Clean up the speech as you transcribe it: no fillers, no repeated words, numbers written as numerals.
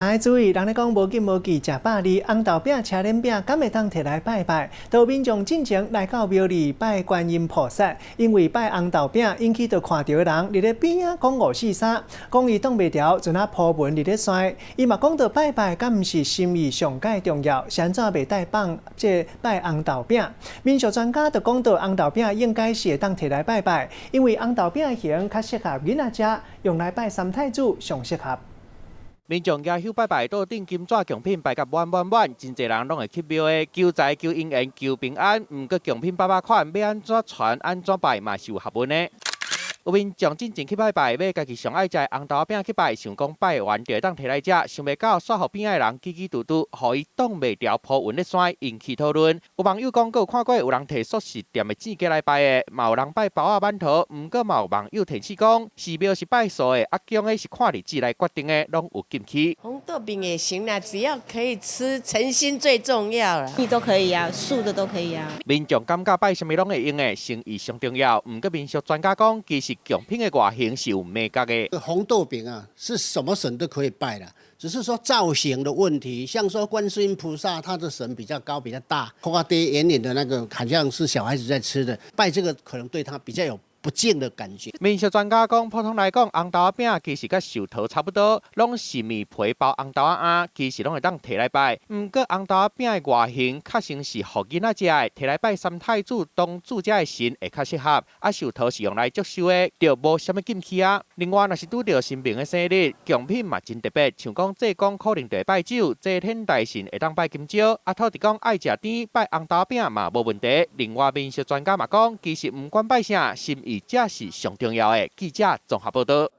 愛注意，人咧講無禁無忌，食百二紅豆餅、車輪餅，敢會當提來拜拜？都有民眾進前來到廟裡拜觀音菩薩，因為拜紅豆餅引起著看著的人佇咧邊仔講五四三，講伊擋袂牢，就若鋪文佇咧跩。伊嘛講著拜拜，敢毋是心意上蓋重要？是按怎袂當放這拜紅豆餅？民俗專家就講著紅豆餅應該是會當提來拜拜，因為紅豆餅形較適合囡仔食，用來拜三太子上適合。民眾舉香拜拜，桌頂金紙貢品擺甲滿滿滿，真濟人攏會去廟的求財、求姻緣、求平安。毋過貢品百百款，欲按怎傳、按怎拜嘛是有學問的。有民眾進前去拜拜，買家己上愛食的紅豆餅去拜，想講拜完就會當提來食，想袂到煞予邊仔的人嘰嘰嘟嘟，予伊擋袂牢鋪文咧跩，引起討論。有網友講，閣有看過有人提速食店的糋雞來拜的，嘛有人拜包仔饅頭。毋過嘛有網友提醒講，寺廟是拜素的，啊供的是看日子來決定的，攏有禁區。紅豆餅也行啦，只要可以吃，誠心最重要啦。你都可以啊，素的都可以啊。民眾感覺拜啥物攏會用的，誠意上重要。毋過民俗專家講，其實貢品的外形是有眉角的。紅豆餅啊，是什麼神都可以拜啦，只是說造型的問題。像說觀世音菩薩，他的神比較高比較大，誇啲圓圓的那個，好像是小孩子在吃的，拜這個可能對他比較有不敬的感覺。民俗專家講，普通來講，紅豆餅其實佮壽桃差不多，攏是麵皮包紅豆仔，其實攏會當提來拜。毋過紅豆餅的外形較像是予囡仔食的，提來拜三太子當主這的神會較適合。啊，壽桃是用來祝壽的，就無啥物禁區啊。另外，若是拄著神明的生日，貢品嘛真特別，像講濟公可能就會拜酒，齊天大神會當拜金蕉，啊，土地公愛食甜，拜紅豆餅嘛無問題。另外，民俗專家嘛講，其實毋管拜啥，心意才是上重要的。記者綜合報導。